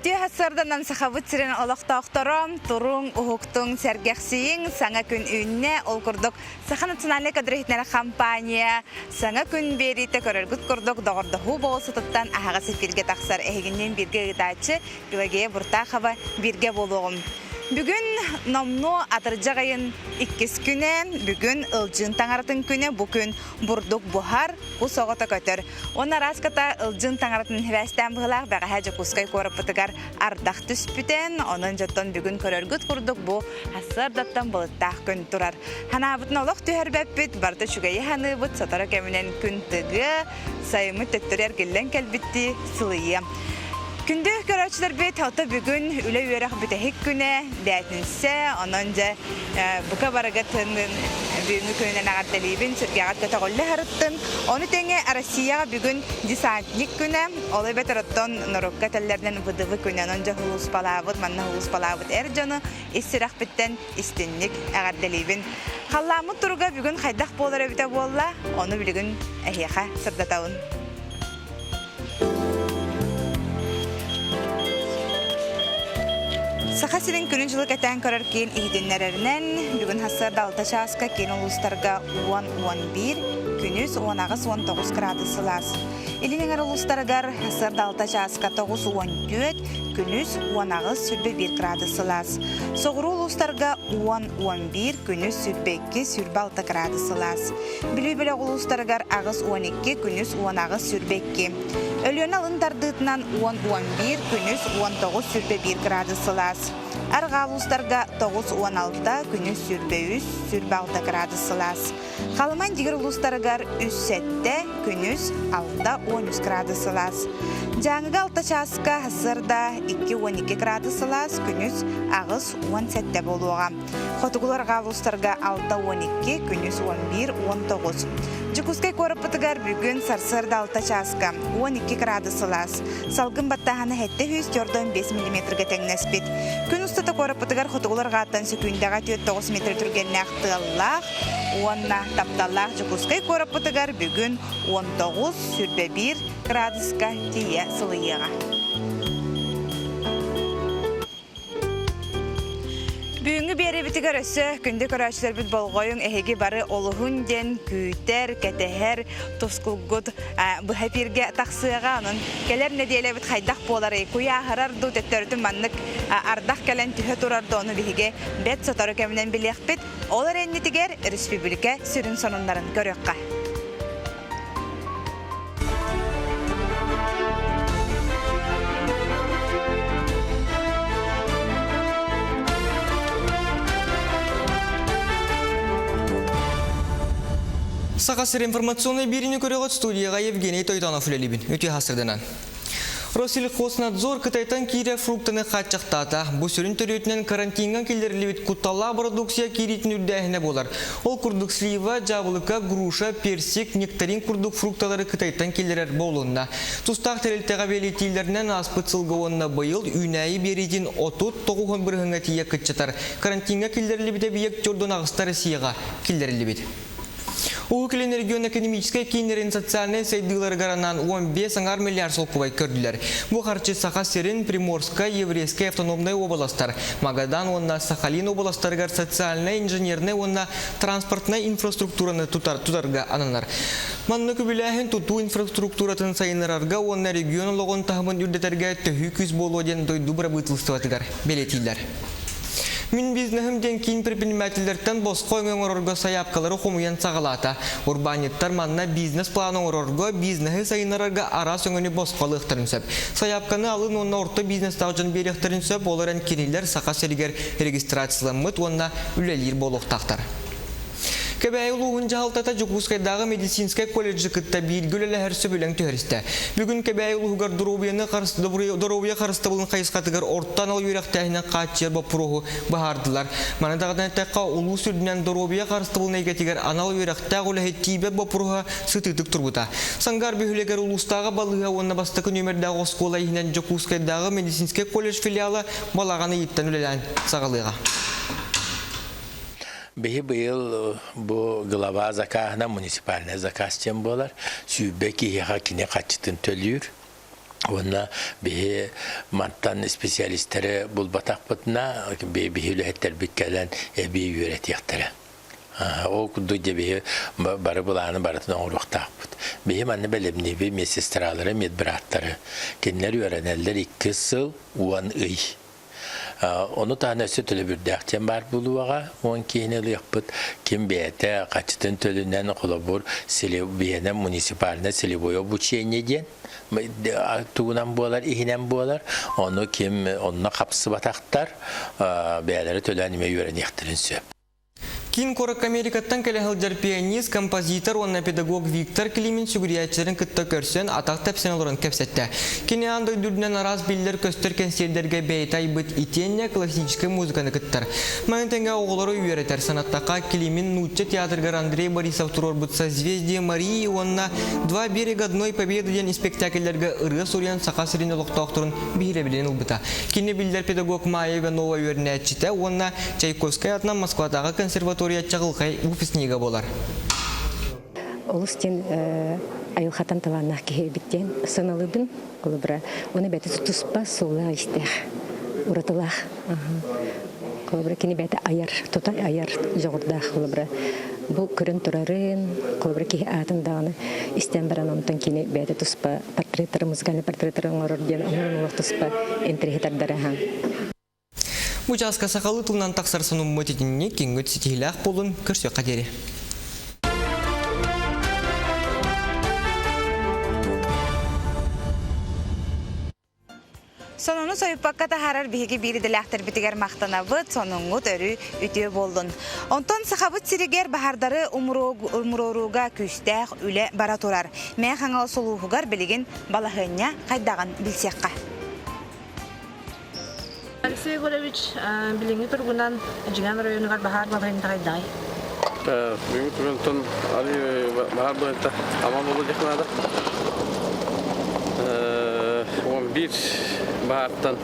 Үтүө сарсыарданан Сахабыт сирин олохтоохторо, туруҥ, уһуктуҥ, сэргэхсийиҥ, саҥа күн үүннэ. Ол курдук Саха национальнай кадрыһытнара компания саҥа күн биэриитэ көрөргүт курдук доҕордоһуу болосутуттан аһаҕас эфиргэ тахсар эһигинниин бииргэ ыытааччы Пелагея Буртахова бииргэ буолуоҕум. Бүгүн номнуо атырдьах ыйын иккис күнэ, бүгүн Ылдьыын таҥаратын күнэ, бу күн бурдук буһар, кус оҕото көтөр. Уонна араас-ката Ылдьыын таҥаратын сибээстээн быһылаах бэҕэһээ Дьокуускай куораппытыгар ардах түспүтэн, онон дьоттон бүгүн көрөргүт курдук бу сарсыардаттан былыттаах күн турар. Санаабытын олох түһэрбэппит, барыта үчүгэйи саныыбыт, сотору кэминэн күн тыгыа, сайыммыт төттөрү эргиллэн кэлбиттии сылыйыа. Күндү көрөөччүлэрбит, ото бүгүн үлэ-үөрэх бүтэһик күнэ, бээтинсэ, онон дьэ бука барыгытын бүгүҥҥү күнүнэн эҕэрдэлиибин, сүргэҕит көтөҕүллэ сырыттын. Ону тэҥэ Россияҕа бүгүн десантник күнэ, ол эбэтэр оттон норуокка этэллэринэн ВДВ күнэ, онон дьэ сулууспалаабыт, манна сулууспалаабыт эр дьону ис сүрэхпиттэн истинник эҕэрдэлиибин. Халлааммыт туруга бүгүн хайдах буолар эбитэ буолла, ону билигин эһиэхэ сырдатабын. Саха сирин күнүн-дьылы кэтээн көрөр киин иһитиннэрэринэн, бүгүн сарсыарда 6 чааска киин улуустарга 10-11, күнүс 18-19 градус сылаас. Илин эҥэр улуустарыгар сарсыарда 6 чааска 9-14, күнүс 18-21 градус сылаас. Соҕуруу улуустарга 10-11, күнүс 22-26 градус сылаас. Бүлүү бөлөх улуустарыгар 8-12, күнүс 18-22. Өлүөнэ алын тардыытынан 10-11, күнүс 19-21 градус сылаас. Арҕаа улуустарга 9-16, күнүс 23-26 градус сылаас. Халыма Индигир улуустарыгар 3-7, күнүс 6-13 градус сылаас. Дьааҥыга 6 чааска сарсыарда 2-12 градус сылаас, күнүс 8-17 буолуоҕа. Хотугулар-арҕаа улуустарга 6-12, күнүс 11-19. Дьокуускай куораппытыгар бүгүн сарсыарда 6 чааска 12 градус сылаас. Салгын баттааһына 745 миллиметргэ тэҥнэспит. Күн устата куораппытыгар хотугулар-арҕааттан сөкүүндэҕэ 4-9 метр түргэннээх тыаллаах уонна тапталлаах Дьокуускай куораппытыгар бүгүн 19-21 градуска тиийэ сылыйыаҕа. Бүгүҥҥү биэрэбитигэр өссө күндү көрөөччүлэрбит болҕойуҥ эһиги бары олуһун диэн күүтэр, кэтэһэр тускулгут быһа эфиргэ тахсыаҕа. Онон кэлэр нэдиэлэбит хайдах буоларый, куйааһырар дуу, төттөрүтүн маннык ардах кэлэн түһэ турар дуу, ону биһиги бэрт сотору кэминэн билиэхпит. Ол эрэ иннитигэр республика сүрүн сонуннарын көрүөххэ. Саха сир информационнай биэриини көрөҕүт студияҕа Евгений Тойтонов үлэлиибин. Үтүө сырдынан. Россельхознадзор Кытайтан киирэр фруктаны хааччахтаата. Бу сүрүн төрүөтүнэн карантиҥҥа киллэриллибит кутталлаах бородууксуйа киириитин үрдээһинэ буолар. Ол курдук слива, дьаабылыка, груша, персик, нектарин курдук фрукталары Кытайтан киллэрэр буолунна. Тустаах тэрилтэҕэ бэлиэтииллэринэн ааспыт сылга уонна быйыл үүнээйи биэриитин 39 бырыһыҥҥа тиийэ кыччатар. Карантиҥҥа киллэриллибит эбийиэк төрдүн аҕыста Россияҕа киллэриллибит. Уһук Илин регион экономическай кииннэрин социальнай сайдыыларыгар анаан 15 аҥаар миллиард солкуобай көрдүлэр. Бу харчы Саха сирин, Приморскай, Еврейскэй автономнай уобаластар, Магадан уонна Сахалин уобаластарыгар социальнай, инженернэй уонна транспортнай инфраструктураны тутар, тутарга ананар. Маннык үбүлээһин тутуу инфраструктуратын сайыннарарга уонна регион олоҕун таһымын үрдэтэргэ төһүү күүс буолуо диэн дойду бырабыыталыстыбатыгар бэлиэтииллэр. Мин бизнеһим диэн киин предпринимателлэртэн босхо өҥө оҥорорго сайаапкалары хомуйан саҕалаата. Урбаанньыттар манна бизнес-план оҥорорго, бизнеһи сайыннарарга араас өҥөнү босхо ылыахтарын сөп. Сайаапканы алын уонна орто бизнестаах дьон биэриэхтэрин сөп, ол эрэн кинилэр Саха сиригэр регистрацияламмыт уонна үлэлиир буолуохтаахтар. Кэбээйи улууһун дьаһалтата Дьокуускайдааҕы медицинскэй колледжы кытта бииргэ үлэлэһэр сөбүлэҥ түһэристэ. Бүгүн Кэбээйи улууһугар доруобуйаны доруобуйа харыстабылын хайысхатыгар орто анал үөрэхтээһинэн хааччыйар боппуруоһу быһаардылар. Маны даҕатан эттэххэ, улуус үрдүнэн доруобуйа харыстабылын эйгэтигэр анал үөрэхтээх үлэһит тиийбэт боппуруоһа сытыытык турбута. Сангаар бөһүөлэгэр улуустааҕы балыыһа уонна бастакы нүөмэрдээх оскуола иһинэн Дьокуускайдааҕы медицинскэй колледж филиала балаҕан ыйыттан үлэлээн саҕалыаҕа. Биһи быйыл бу глава закааһына муниципальный заказ диэн буолар. 20 киһиэхэ кини хаччытын төлүүр. Уонна биһи мантан специалистары булбатахпытына, биһи үлэһиттэрбит кэлэн эбии үөрэтиэхтэрэ. Ол курдук дьэ биһи бары былааны барытын оҥоруохтаахпыт. Биһи манна бэлэмниибит медсестралары, медбраттары. Кинилэр үөрэнэллэр 2 сыл 10 ый. Ону таһынан өссө төлөбүрдээх диэн баар буолуоҕа, 10 киһини ылыахпыт. Ким бэйэтэ хаччытын төлүнэн, холобур, биһиэнэ муниципальное целевое обучение диэн тугунан буолар, иһинэн буолар. Ону ким онно хапсыбатахтар, бэйэлэрэ төлөөн эмиэ үөрэниэхтэрин сөп. Киин куоракка Америкаттан кэлэ сылдьар пианист, композитор уонна педагог Виктор Климин сүгүрүйээччилэрин кытта көрсөн, атах тэпсэн олорон кэпсэттэ. Кини аан дойду үрдүнэн араас биллэр-көстөр кэнсиэрдэргэ бэйэтэ айбыт итиэннэ классическай музыканы кыттар. Маны тэҥэ оҕолору үөрэтэр. Санаттахха, Климин нуучча театрыгар Андрей Борисов туруорбут «Созвездие Марии» уонна «Два берега одной победы» диэн испэктээкиллэргэ ырыа суруйан Саха сирин олохтоохторун биһирэбилин ылбыта. Кини биллэр педагог Майя Иванова үөрэнээччитэ уонна Чайковскай атынан Москватааҕы консерватория чаҕылхай выпускнига буолар. Олус диэн айылҕаттан талааннаах киһи эбит диэн саналыыбын. Холобура, уонна бэйэтэ туспа суоллаах-иистээх, уратылаах. Холобура, кини бэйэтэ айар, тута айар дьоҕурдаах холобура. Бу көрөн турарын, холобура, киһи аатын даҕаны истэн баран онтон кини бэйэтэ туспа портреттары, музыкальный портреттары оҥорор диэн онон олох туспа интэриэһи тардара. Бу чааска сахалыы тылынан тахсар сонуммут итинник киҥҥүт ситиһиилээх буолун көрсүөххэ диэри. Сонуну сойуппакка таһаарар биһиги биир идэлээхтэрбитигэр махтанабыт, сонуҥҥут өрүү үтүө буоллун. Онтон Сахабыт сиригэр баһаардары умуруорууга күүстээх үлэ бара турар. Мэҥэ Хаҥалас улууһугар билигин балаһыанньа хайдаҕын билсиэххэ. Алексей Егорович, билиҥҥи туругунан Дьиҥэн оройуонугар баһаар балаһыанньата хайдаҕый? Бүгүҥҥү туругунтан баһаар балаһыанньата аман буолуо диэх наада. 11 баһаартан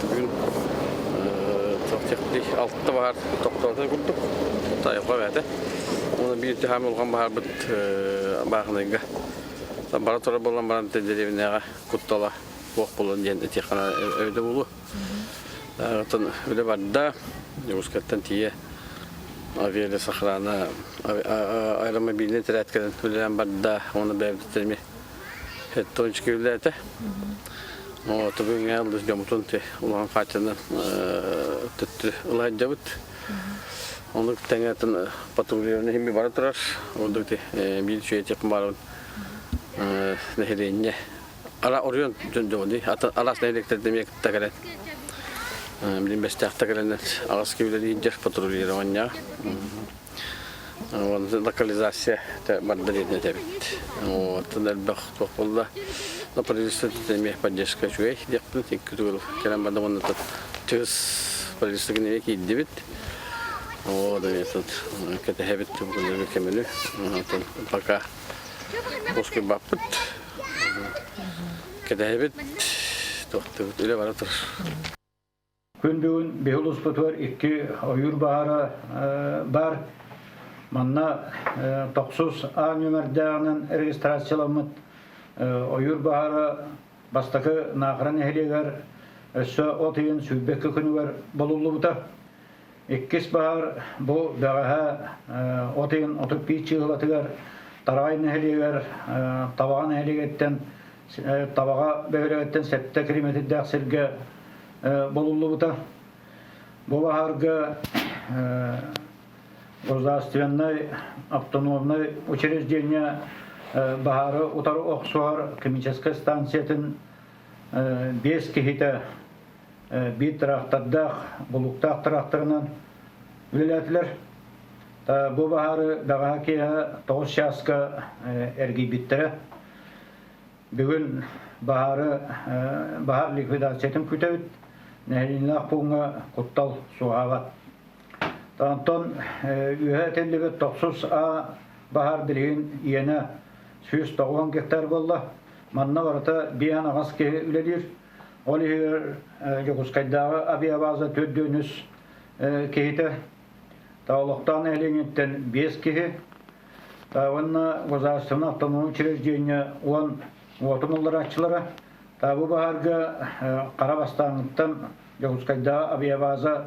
бүгүн алта баһаар тохтоото курдук. Тайҕа бээтэ. Уонна биир түһээн улахан баһаарбыт баахынайга бара турар буолан баран дэриэбинэҕэ куттала туох буолан диэн этиэххэ эбитэ буолуо. Оттон үлэ барда, Дьокуускайтан тиийэ авиалесохрана аэромобильнай тэрээт кэлэн үлэлээн барда, уонна бэйэбититтэн эмиэ хеттончик үлэлээтэ. Тобүҥҥэ ылдыс дьоммутун улахан хааччынан төттөрү ыла сылдьабыт. Ону тэҥэ патрулирование химми бара турар. Ордук биир үчүгэй этиэхпин баарбын нэһилиэнньэ Ара оройуон дьон араас нэһилиэктэрдэ эмиэ кытта кэлэн билин бэстээхтэ кэлэннэр аҕыс киһи патрулирование локализация барда диэн этэбит. Оттон элбэх туох буолла правительство эмиэ поддержка үчүгэй диэхпин икки тугул кэлэн барда уонна тыыс правительство эмиэ киирдибит. Оо да тут кэтэһэбит көмөнү. Пока Уоскуйбаппыт. Кэтэһэбит. Туохтубут үлэ бара турар. Күн бүгүн биһи улууспутугар икки ойуур баһаара бар. Манна тохсус А нүөмэрдээҕинэн регистрацияламмыт ойуур баһаара бастакы Наахара нэһилиэгэр өссө от ыйын 22 күнүгэр булуллубута. Иккис баһаар бу бэҕэһээ от ыйын 35 чыыһылатыгар Тараҕай нэһилиэгэр Табаҕа нэһилиэгиттэн Табаҕа бөһүөлэгиттэн 7 километрдаах сиргэ булуллубута. Бу баһаарга государственнай автономнай учреждение баһаары утары охсуһар химическэй станциятын биэс киһитэ биир тыраахтардаах, булуктаах тыраахтарынан үлэлээтилэр. Бу баһаары бэҕэһээ киэһэ 9 чааска эргийбиттэрэ. Бүгүн баһаары баһаар ликвидациятын күтэбит. Нэһилиэнньэлээх пууҥҥа куттал суоһаабат. Онтон үөһэ этиллибит тохсус А баһаар билигин иэнэ 190 гектар буолла. Манна барыта биэс киһи үлэлиир. Ол иһигэр Дьокуускайдааҕы авиабаза 403 киһитэ, олохтоох нэһилиэнньэттэн 5 киһи, уонна государственное автономное учреждение 10 уотун улларааччылара. Бу баһаарга хара бастааҥҥыттан Дьокуускайдааҕы авиабаза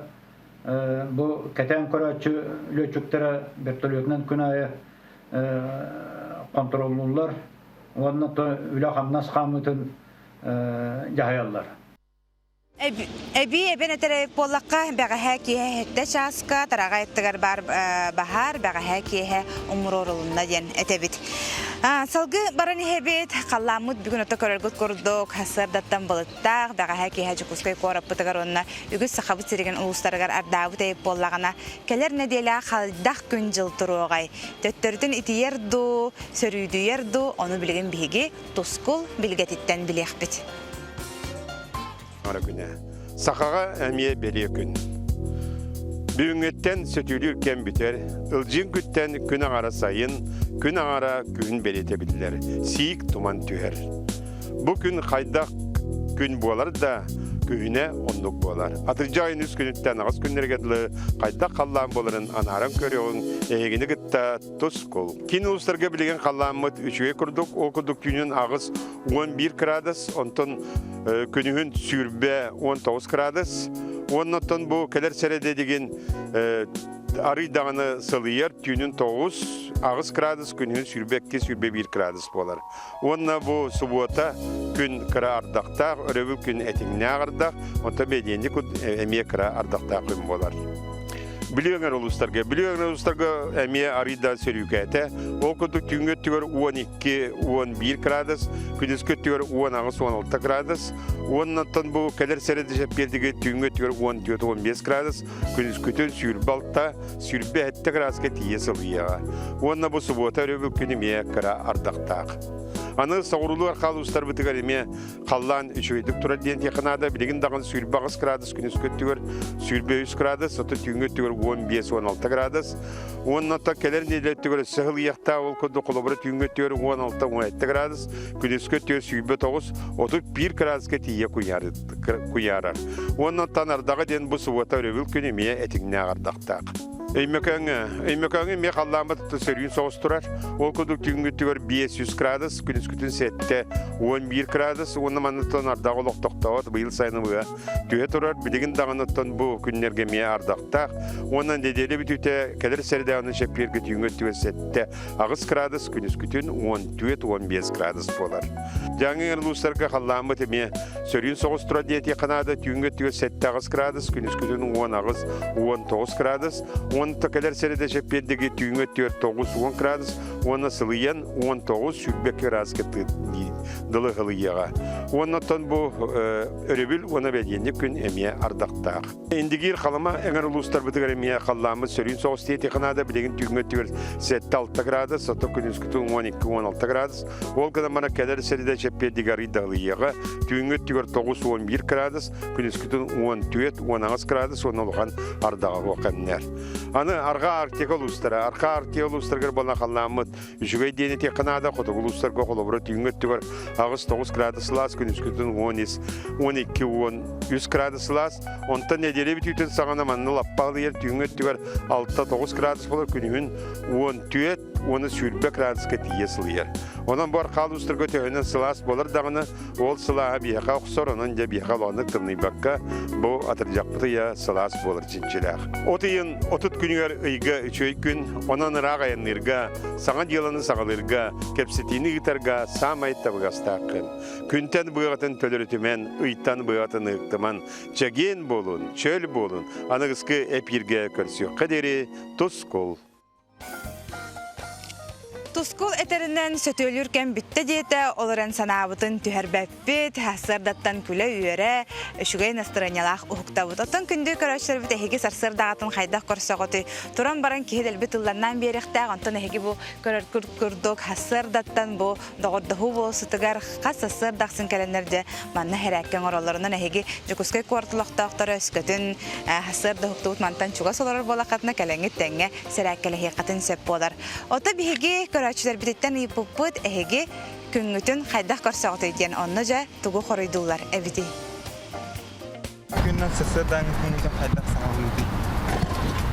бу кэтээн көрөөччү лүөччүктэрэ вертолетунан күн аайы хонтуруоллууллар уонна үлэ-хамнас хаамыытын дьаһайаллар. Эбии эбэн этэр буоллахха, бэҕэһээ киэһэ сэттэ чааска Тараҕай аттыгар баар баһаар бэҕэһээ киэһэ умуруорулунна диэн этэбит. Салгыы баран иһэбит, халлааммыт бүгүн ото көрөргүт курдук, сарсыардаттан былыттаах, бэҕэһээ киэһэ Дьокуускай куораппытыгар уонна үгүс Сахабыт сиригин улуустарыгар ардаабыт эбит буоллаҕына, кэлэр нэдиэлэ хайдах күн-дьыл туруоҕай? Төттөрүтүн итийэр дуу, сөрүүдүйэр дуу, ону билигин биһиги Тускул билгэтиттэн билиэхпит. Ара күнэ. Сахаҕа эмиэ бэлиэ күн. Бүгүҥҥүттэн сөтүөлүүр кэм бүтэр, ылдьыын күттэн күн аҥара сайын, күн аҥара күһүн бэлиэтэ биллэр, сиик туман түһэр. Бу күн хайдах күн буолар да, күһүнэ оннук буолар. Атырдьах айын үс күнүттэн аҕыс күннэргэ дылы хайдах халлаан буоларын анааран көрүөҕүҥ, эһигини кытта Тускул. Киин улуустарга билигин халлааммыт үчүгэй курдук, ол курдук түүнүн 8-11 кыраадыс, онтон күнүһүн сүүрбэ 19 кыраадыс. Уонна оттон бу кэлэр сэрэдэ дигин арый даҕаны сылыйар, түүнүн 9, 8 кыраадыс, күнүһүн сүүрбэ 2, сүүрбэ 1 кыраадыс буолар. Уонна бу субуота күн кыра ардахтаах, өрөбүл күн этиҥнээх ардах, онтон бэдиэнньик эмиэ кыра ардахтаах күн буолар. Бүлүү өҥөр улуустарга. Бүлүү өҥөр улуустарга эмиэ арыйда сөрүүкээтэ. Ол курдук түүҥҥү өттүгэр 12-11 градус, күнүскү өттүгэр 18-16 градус, уоннаттан бу кэлэр сэрэдэ чэппиэрдиги түүҥҥү өттүгэр 14-15 градус, күнүскүтүн 26 27 градуска тиийэ сылыйыаҕа. Уонна бу субуота өрөбүл күн эмиэ кыра ардахтаах. Аны соҕуруулуу архаал уустарбытыгар эмиэ халлаан үчүгэйдик турар диэн тиэхэ наада. Билигин даҕаны 28 градус күнүскү өттүгэр 23 градус, оттон түүҥҥү өттүгэр 15-16 градус. Уонна оттон кэлэр нэдиэлэ өттүгэр өссө сылыйыахтаах, ол курдук холобура түүҥҥү өттүгэр 16-17 градус, күнүскү өттүгэр 29, 31 градуска тиийэ куйаарар. Уонна оттон ардаҕа диэн бу субуота өрөбүл күн эмиэ этиҥнээх ардахтаах. Өймөкөөҥҥө Өймөкөөҥҥө эмиэ халлааммыт сөрүүн соҕус турар. Ол курдук түүҥҥүтүгэр 500 градус, күнүскүтүн 7 11 градус уонна манныттан ардах олох тохтообот быйыл сайыны быһа түһэ турар. Билигин даҕаны оттон бу күннэргэ эмиэ ардахтаах. Уонна нэдиэлэ бүтүүтэ кэлэр сэрэдэҕинэ чэппиэргэ түүҥҥү өттүгэр 7 8 градус, күнүскүтүн 14-15 градус буолар. Дьааҥы улуустарга халлааммыт эмиэ Сөрүүн соҕус турар диэтиэххэ наада, түүҥҥү өттүгэр 7-8 градус, күнүскүтүн 18-19 градус, уонна кэлэр сэрэдэ чэппиэрдиги түүҥҥү өттүгэр 9-10 градус уонна сылыйан 19-22 градуска дылы ылыйыаҕа. Уонна оттон бу өрөбүл уонна бэлиэнньик күн эмиэ ардахтаах. Индигиир Халыма эҥэр улуустарбытыгар эмиэ халлааммыт сөрүүн соҕус диэтиэххэ наада. Билигин түүҥҥү өттүгэр 7-6 градус, оттон күнүскүтүн 12-16 градус. Ол гынан баран кэлэр сэрэдэ чэппиэрдигэ арый да ылыйыаҕа. Түүҥҥү өттүгэр 9-11 градус, күнүскүтүн 14-18 градус уонна улахан ардаҕа суох кэмнэр. Аны Арҕаа Арктика улуустара. Арҕаа Арктика улуустарыгар буолан халлааммыт Үчүгэй диэн этиэххэ наада, хотугу улуустарга холобура түүҥҥү өттүгэр 8-9 градус сылаас, күнүскүтүн 10 12-13 градус сылаас. Онтон нэдиэлэ бүтүүтүн саҕана манна лаппа алыйар түүҥҥү өттүгэр 6-9 градус буолар, күнүһүн 14 уонна 20 градуска тиийэ сылыйар. Онон бу архаал улуустарга төһөнөн сылаас буолар даҕаны, ол сылааһа биһиэхэ охсор, онон дьэ биһиэхэ улаханнык тымныйбакка бу атырдьахпыт ыйа сылаас буолар чинчилээх. От ыйын 30 күнүгэр ыйга үчүгэй күн, онон ыраах айанныырга, саҥа дьыаланы саҕалыырга, кэпсэтиини ыытарга саамай табыгастаах кэм. Күнтэн быаҕатын төлөрүтүмэн, ыйтан быаҕатын ыһыктыман, чэгиэн буолун, чөл буолун, аныгыскы эпииргэ көрсүөххэ диэри тускул! Тускул этэринэн сөтүөлүүр кэм бүттэ диэтэ, ол эрэн санаабытын түһэрбэппит, сарсыардаттан күлэ-үөрэ, үчүгэй настарыанньалаах уһуктабыт. Оттон күндү көрөөччүлэрбит эһиги сарсыардаҕытын хайдах көрсөҕүтүй? Туран баран киһи дэлби тылланнаан биэриэхтээх, онтон эһиги бу көрөр курдук сарсыардаттан бу доҕордоһуу буолсутугар хас сарсыарда ахсын кэлэннэр дьэ манна хэрээккэ оҥороллорунан эһиги Дьокуускай куорат олохтоохторо өскөтүн сарсыарда уһуктубут мантан чугас олорор буоллаххытына кэлэҥҥит тэҥҥэ сэрээккэлэһиэххитин сөп буолар. Ото биһиги көрөөччүлэрбититтэн ыйыппыппыт эһиги күҥҥүтүн хайдах көрсөҕүтүй диэн онно дьэ тугу хоруйдууллар эбитий? Күннэн сарсыардааҥҥы күҥҥүтүн хайдах саҕалыыгытый?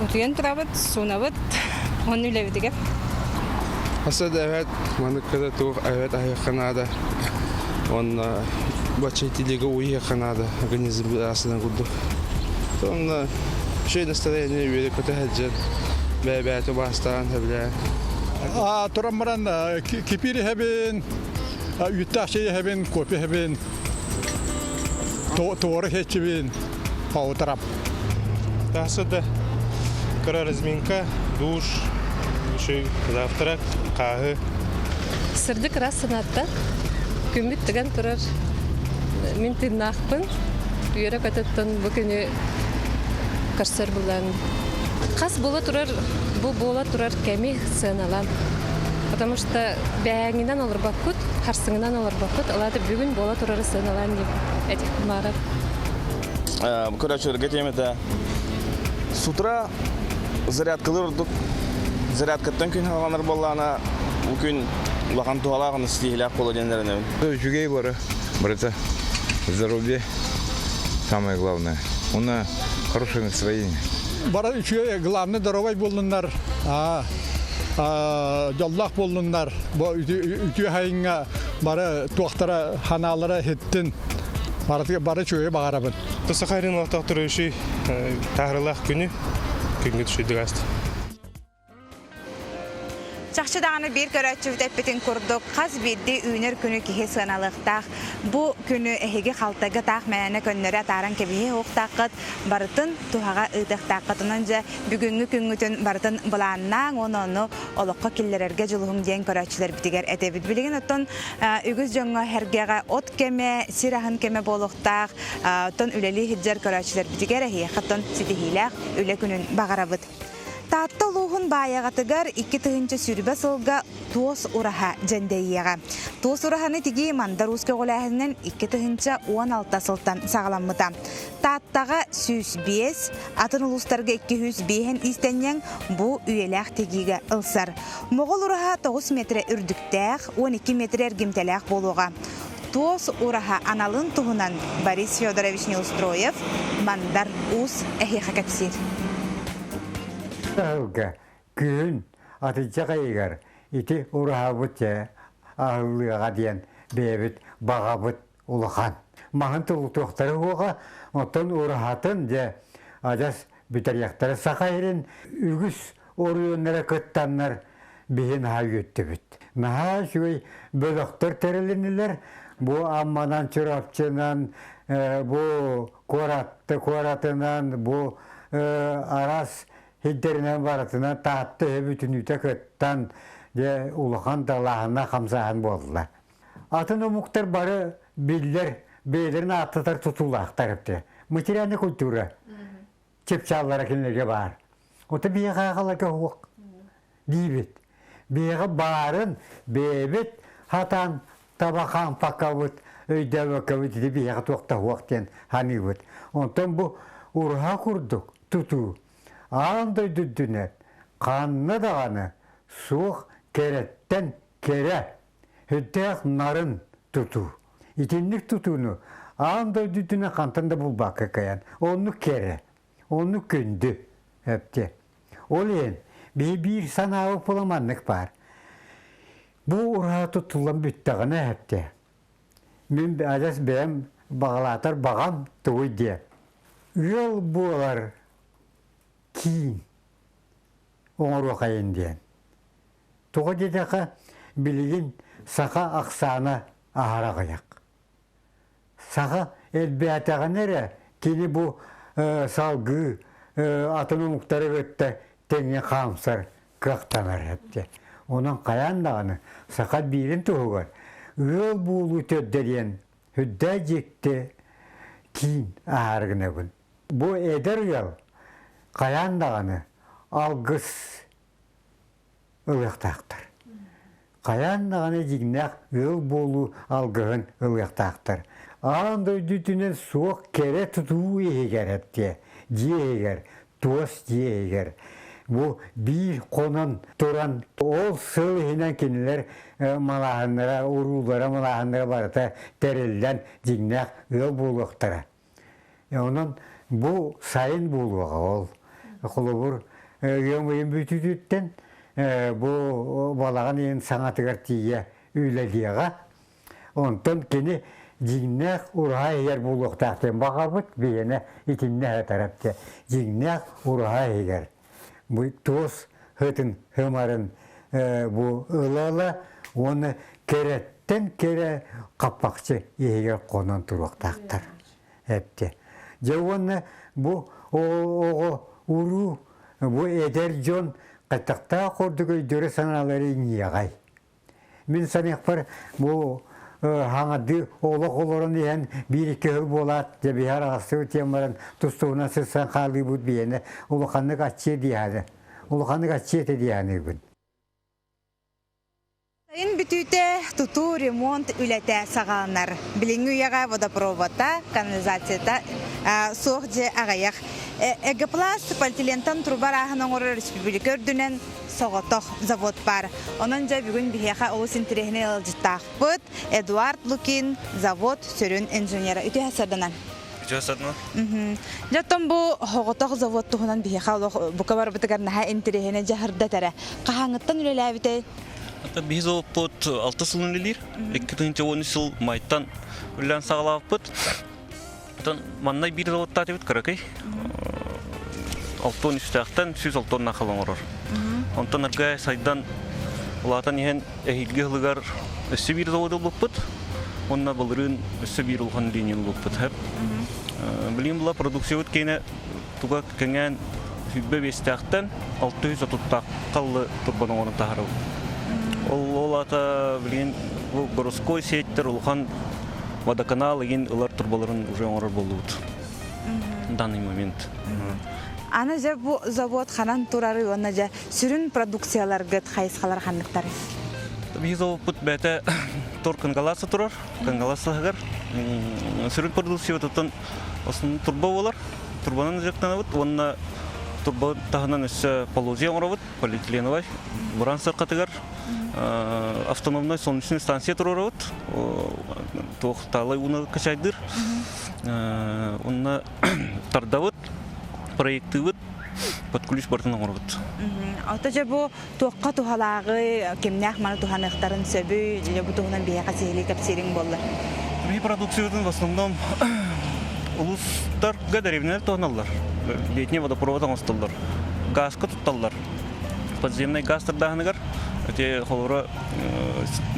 Утуйан турабыт, суунабыт, уонна үлэбитигэр. Хаса да эбээт, маннык кыда туох эбээт аһыахха наада. Уонна бачча итилигэ уйуохха наада организм аасынан курдук. Онно үчүгэй настроение үөрэ-көтө сылдьан бэйэ-бэйэтэ убаастаан сөбүлээн. Туран баран кипир иһэбин, үүттээх чэй иһэбин, кофе иһэбин, туора иһэччибин, по утрам. Тахса да кыра разминка, душ, еще завтрак, хааһы. Сырдык ыраас санааттан күммүт тыган турар мин тыыннаахпын. Үөрэ көтөттөн бу күнү көрсөр булан. Хас буола турар бу буола турар кэми сыаналан. Потому что бэйэҥинэн олорбоккут, харсыҥынан олорбоккут, ол аата бүгүн буола турары сыаналаан диэн этих баарар. Көрөөччүлэргэ тиэмэтэ с утра зарядкалыыр ордук зарядкаттан күн хааланар буоллаҕына бу күн улахан туһалаах уонна ситиһиилээх буолуо диэн эрэнэбин. Үчүгэй бары барыта здоровье самое главное. Уонна хорошее настроение. Бары үчүгэй главное здоровай буоллуннар, дьоллоох буоллуннар, бу үтүө хайыҥҥа бары туохтара ханаалара иһиттин Барытыгар бары үчүгэйи баҕарабын. Саха сирин олохтоохторо үчүй таһарылаах күнү күҥҥүт үчүйдүк ааста. Чахчы даҕаны биир көрөөччүбүт эппитин курдук, хас биирдии үүнэр күнү киһи сыаналыахтаах. Бу күнү эһиги халтайга таах мээнэ көннөрү атааран кэбиһиэ суохтааххыт, барытын туһаҕа ыытыахтааххыт. Онон дьэ бүгүҥҥү күҥҥүтүн барытын былааннааҥ уонна ону олоххо киллэрэргэ дьулуһуҥ диэн көрөөччүлэрбитигэр этэбит. Билигин оттон үгүс дьоҥҥо эргэҕэ от кэмэ, сир аһын кэмэ буолуохтаах. Оттон үлэлии сылдьар көрөөччүлэрбитигэр эһиэхэ оттон ситиһиилээх үлэ күнүн баҕарабыт. Таатта улууһун Баайаҕатыгар 2020 сылга туос ураһа дьэндэйиэҕэ. Туос ураһаны тигии Мандар Уус көҕүлээһининэн 2016 сылтан саҕаламмыта. Тааттаҕа 105, атын улуустарга 205 иистэнньэҥ бу үйэлээх тигиигэ ылсар. Моҕол ураһа 9 метрэ үрдүктээх, 12 метрэ эргимтэлээх буолуоҕа. Туос ураһа аналын туһунан Борис Федорович Неустроев Мандар Уус эһиэхэ кэпсиир. Саһылга күһүн атырдьах ыйыгар ити ураһабыт аһыллыаҕа диэн бэйэбит баҕабыт улахан. Маһын тулутуохтара уоҕа, оттон ураһатын дьэ адьас бүтэриэхтэрэ. Саха сирин үгүс оройуоннара кыттаннар биһи наһаа үөттүбүт. Наһаа үчүгэй бөлөхтөр тэрилиннилэр. Бу Амманан, Чурапчынан, бу куоратты куоратынан, бу араас сирдэринэн барытынан Таатта үһэ бүтүнүүтэ кыттан, дьэ улахан далааһыннаах хамсааһын буолла. Атын омуктар бары биллэр бэйэлэрин ааттатар тутуулаахтар эбитэ. Материальная культура чыпчааллара кинилэргэ баар. Ото биһиэхэ аҕаларга суох диибит. Биһиэхэ баарын бэйэбит хатаан таба хаампаккабыт, өйдөөбөккөбүт ити биһиэхэ туох да суох диэн саныыбыт. Онтон бу уруһа курдук тутуу аан дойду үрдүнэн ханна даҕаны суох кэрэттэн кэрэ Сүрдээх нарын тутуу. Итинник тутууну аан дойду үрдүнэн хантан да булбакка кыайан. Оннук кэрэ, оннук күндү эпти. Ол иһин биһи биир санаабыт була маннык баар. Бу ураһа туттуллан бүттэҕинэ эпти. Мин адьас бэйэм баҕалаатар баҕам тугуй диэ. Ыал буолар киин оҥоруохайын диэн. Тоҕо диэтэххэ, билигин саха ахсаана аһара аҕыйах. Саха элбээтэҕинэ эрэ кини бу салгыы атын омуктары кытта тэҥҥэ хаамсар кыахтанар эбит. Онон хайаан даҕаны саха биирин туһугар ыал буолуу төрдө диэн үрдээх дьикти киин аһаары гынабын. Бу эдэр ыал хайаан даҕаны алгыс ылыахтаахтар. Хайаан даҕаны дьиҥнээх ыал буолуу алгыһын ылыахтаахтар. Аан дойду үрдүнэн суох кэрэ тутуу иһигэр эптиэ, дьиэ иһигэр, туос дьиэ иһигэр. Бу биир хонон туран ол сыл иһинэн кинилэр малааһыннара, уруулара, малааһыннара барыта тэриллэн дьиҥнээх ыал буолуохтара. Онон бу сайын буолуоҕа ол. Холобур, ыам ыйын бүтүүтүттэн бу балаҕан ыйын саҥатыгар тиийэ үлэлиэҕэ. Онтон кини дьиҥнээх ураһа иһигэр буолуохтаах диэн баҕабыт биһиэнэ итиннэ сытарап дьиҥнээх ураһа иһигэр бу туос һытын хымарын бу ыла-ыла уонна кэрэттэн кэрэ хаппахчы иһигэр хонон туруохтаахтар эптэ. Дьэ уонна бу оҕо уруу бу эдэр дьон хаттахтаах курдук өйдөрө-санаалары иҥиэҕэй. Мин саныахпар бу хаҥардыы олох олорон иһэн биир-икки сыл буолаат дьэ биһи араҕастыбыт диэн баран тус-туһунан сырсан хаалыыбыт биһиэнэ улаханнык аччыа диэхэ улаханнык аччыа этэ дии саныыбын. Сайын бүтүүтэ тутуу ремонт үлэтэ саҕаланар. Билиҥҥи үйэҕэ водопровода, канализацията суох дьиэ аҕыйах. Эгопласт полиэтилентан труба арааһын оҥорор республика үрдүнэн соҕотох завод баар. Онон дьэ бүгүн биһиэхэ олус интэриэһинэй ыалдьыттаахпыт Эдуард Лукин, завод сүрүн инженера. Үтүө сарданан. Үтүө сарданан. Дьэ оттон бу соҕотох завод туһунан биһиэхэ олох бука барбытыгар наһаа интэриэһинэй дьаһырда этэрэ. Хаһааҥҥыттан үлэлээбитэй? Биһи заводпут 6 сыл үлэлиир. 2013 сыл майтан үлэлээн саҕалаабыппыт. Оттон манна биир заводтаатыбыт кыракый. Алтон үстээхтэн 106 тонна хал оҥорор. Онтон аргай сайдан улаатан иһэн эһиилги сылыгар өссө биир завод ылбыппыт. Уонна былырыын өссө биир улахан линия ылбыппыт. Билигин була продукциябыт киэнэ туга кэҥээн сүүрбэ биэстээхтэн 630 таллы турбан оҥорон таһаарабыт. Ол ол аата билигин бу городской сеттер улахан водоканал игин ылар турбаларын уже оҥорор буоллубут. В данный момент. Аны дьэ бу завод ханан турары уонна дьэ сүрүн продукцияларгыт хайысхалар ханныктары? Биһи заводпут бэйэтэ тор Кангаласа турар. Кангаласаһыгар сүрүн продукциябытыттан основной турба буолар. Турбанан дьарыктанабыт уонна турба таһынан өссө полозья оҥоробут, полиэтиленовай. Буран сыркатыгар автономнай солнечный станция туруорабыт. Туох таалай ууну качайдыыр. Онно тардабыт, проектыыбыт, под ключ бартын оҥоробут. Ото дьэ бу туохха туһалааҕый, кимнээх маны туһаныахтарын сөбүй, дьэ бу туһунан биһиэхэ сиһилии кэпсиириҥ буоллар. Биһи продукциябытын в основном улуустарга дэриэбинэлэр туһаналлар. Летний водопровод оҥостоллор. Газка тутталлар. Подземный газ тардаһыныгар эти холобура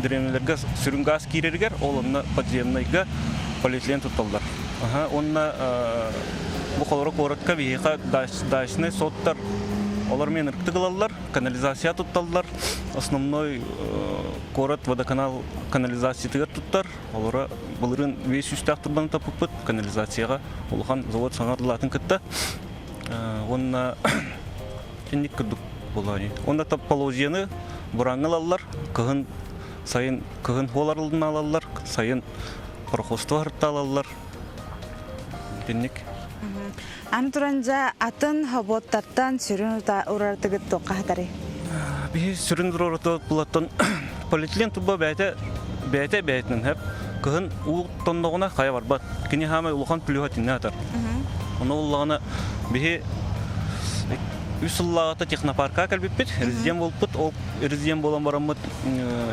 дэриэбинэлэргэ сүрүн газ киирэригэр ол онно подземныйга полиэтилен тутталлар. Уонна бу холобура куоратка биһиэхэ дачный соттар олор мен ырыктык ылаллар, канализация тутталлар. Основной куорат водоканал канализациятыгар туттар. Олоро былырыын 500 турбаны таппыппыт канализацияҕа улахан завод саҥардылаатын кытта. Уонна инник курдук буолаани. Уонна полозьяны бураҥҥа ылаллар, кыһын сайын кыһын хуоларылын алаллар, сайын пароходство һыртаалаллар. Итинник. Аны туран дьэ атын хобуоттартан сүрүн уратыгыт туохха хатарый? Биһи сүрүн уратыбыт булаттан полиэтилен турба бэйэтэ бэйэтэ бэйэтинэн хэп кыһын уу тонноҕуна хайа барбат. Кини хаамай улахан плюһа итиннэ атар. Ону уллаҕына биһи үс сыллааҕыта технопарка кэлбиппит, резидент буолпут. Ол резидент буолан бараммыт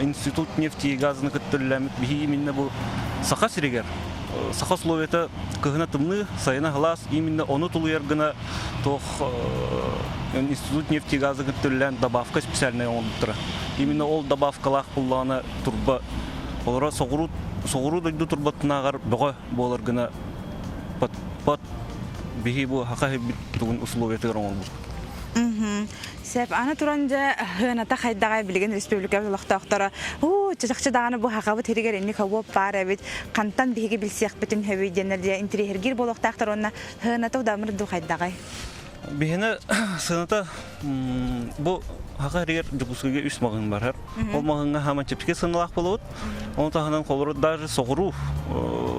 институт нефти и газаны кытта үлэлээммит биһи именно бу Саха сиригэр саха условията кыһына тымныы, сайына сылаас, именно ону тулуйар гына туох институт нефти и газа кытта үлэлээн добавка специальная оҥорбуттара. Именно ол добавкалаах буллаҕына турба олоро соҕуруу соҕуруу дойду турбатынааҕар бөҕө буолар гына под, под биһи бу хаха сирбит тугун условиятыгар оҥорбут. Сөп, аны туран дьэ сыаната хайдаҕай билигин республика олохтоохторо уу чахчы даҕаны бу хахабыт сиригэр инник хобуоп баар эбит хантан биһиги билсиэхпитин сөбүй диэннэр дьэ интириэһиргиир буолуохтаахтар уонна сыаната удамыр дуу хайдаҕай? Биһиэнэ сыаната бу хаха сиригэр Дьокуускайга үс маҕаһыын бар. Ол маҕаһыыҥҥа хааман чэпчэки сыаналаах буолабыт. Ону таһынан холобур даже соҕуруу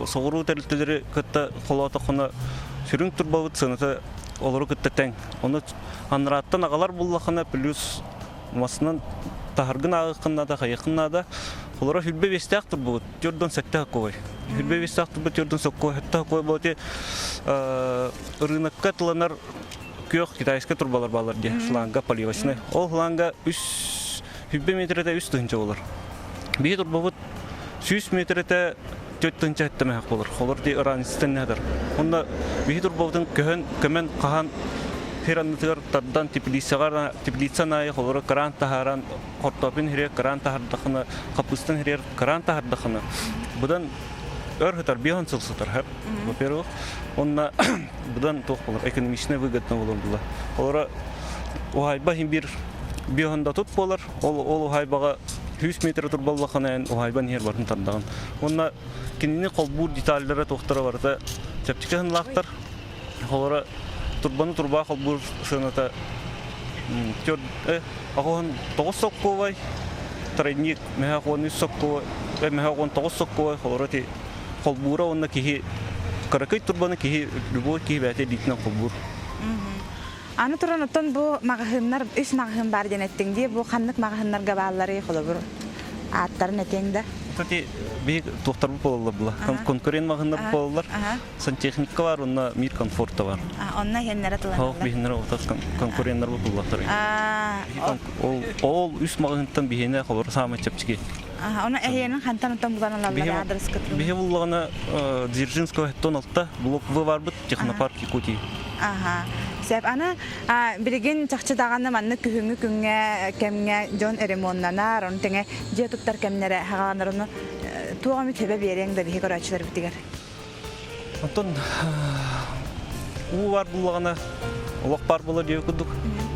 соҕуруу тэрилтэлэри кытта холоотоххуна сүрүн турбабыт сыаната олору кытта тэҥ. Ону Анарааттан аҕалар буллахына плюс масынан таһаргын ааҕыаххын наада, хайыаххын наада. Холоро сүрбэ биэстээх турбут, төрдөн сэттэ хоккой. Сүрбэ биэстээх турбут, төрдөн сэттэ хоккой буолати рынокка тыланар күөх китайскай турбалар баалар дии, шланга поливочный. Ол шланга үс сүрбэ метрete үс тыһынча болар. Биһи турбабыт. 100 метрete 4 тыһынча болар. Холор ди ырааныстан нәдер. Онда биһи турбабытын көһөн көмөн хаһан хир аннытыгар тардан теплицаҕа теплица наайы холоро кран таһааран хортопин хириэр кран таһардахына хапыстан хириэр кран таһардахына будан өр сытар биһон сыл сытар хэп во-первых онна будан туох болар экономичный выгодно болор була олора уһайба хин бир биһонда тут болар ол ол уһайбаҕа 100 метр турбаллахына эн уһайбан иһэр барын тардаҕын онна кинини холбуур детальдара туохтара барыта чэпчэки хынлаахтар Холоро турбаны турбаа холбуур сыаната 9 соккуобай, тройник мөһөөх 13 соккуобай, мөһөөх 19 соккуобай холоро ти холбуура уонна киһи кыракый турбаны киһи любой киһи бэйэтэ илиитинэн холбуур. Аны туран оттон бу маҕаһыыннар үс маҕаһыын баар диэн эттиҥ дии. Бу ханнык маҕаһыыннарга баалларый холобур ааттарын этиэҥ да? Кстати, биһи туохтарбыт буолаллар була. Конкурент маҕаһыыннар буолаллар. Сантехника бар, онно мир комфорта бар. Онно иһэннэрэ тыланаллар. Хоох биһиннэрэ отас конкуреннар буллахтар. Ол ол үс маҕаһыынтан биһиэнэ холобур саамай чэпчэки. Оны эһиэнин хантан оттон булан алаллар адрескыт? Биһи буллаҕына Дзержинского 16 блок В барбыт технопарк Якутии. Аха. Сеп аны билигин чахчы даҕаны маннык күһүҥҥү күҥҥэ кэмҥэ дьон ремоннанар, ону тэҥэ дьиэ туттар кэмнэрэ хаҕаланар ону туох эмит сөбө биэриэҥ да биһи көрөөччүлэрбитигэр. Оттон уу баар буллаҕына олох баар буолар диэбит курдук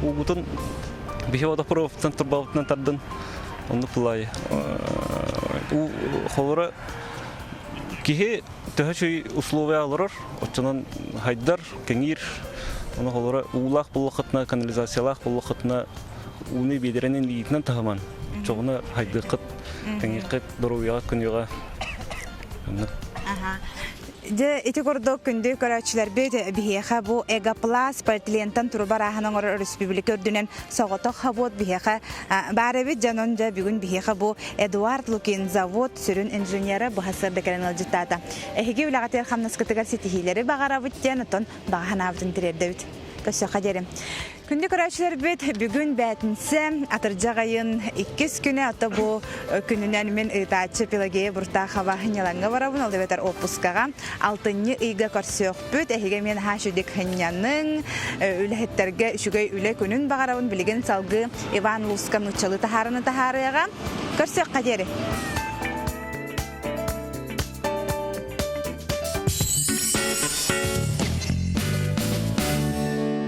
уугутун биһи водопроводтан турбабытынан тардан оннук булаайы уу холоро киһи төһө үчүгэй условия олорор оччонон хайдар кэҥиир ону холоро уулаах буоллаххытына канализациялаах буоллаххытына ууну биэдэрэнэн илиитинэн таһыман чоҕуна хайдыаххыт кэҥиэххит доруобуйаҕа күнүөҕэ Дьэ, ити курдук күндү көрөөччүлэрбит биһиэхэ бу Эгопласт полиэтилентан туруба арааһын оҥорор өрөспүүбүлүкэ үрдүнэн соҕотох хабуот биһиэхэ баар эбит. Дьэ, онон дьэ бүгүн биһиэхэ бу Эдуард Лукин завод сүрүн инженерэ бу сарсыарда кэлэн ыалдьыттаата. Эһиги үлэҕитигэр хамнаскытыгар ситиһиилэри баҕарабыт диэн оттон баҕа санаабытын тириэрдэбит. Көрсүөххэ диэри. Күндү көрөөччүлэрбит, бүгүн бээтинсэ, атырдьах айын иккис күнэ, ото бу күнүнэн мин ыытааччы Пелагея Буртахова Ньылаҥҥа барабын, ол эбэтэр отпускаҕа. Алтынньы ыйга көрсүөхпүт, эһиги мен наһаа үчүгдик сынньаныҥ, үлэһиттэргэ үчүгэй үлэ күнүн баҕарабын, билигин салгыы Иван Луска нууччалыы таһаарыны таһаарыаҕа. Көрсүөххэ диэри!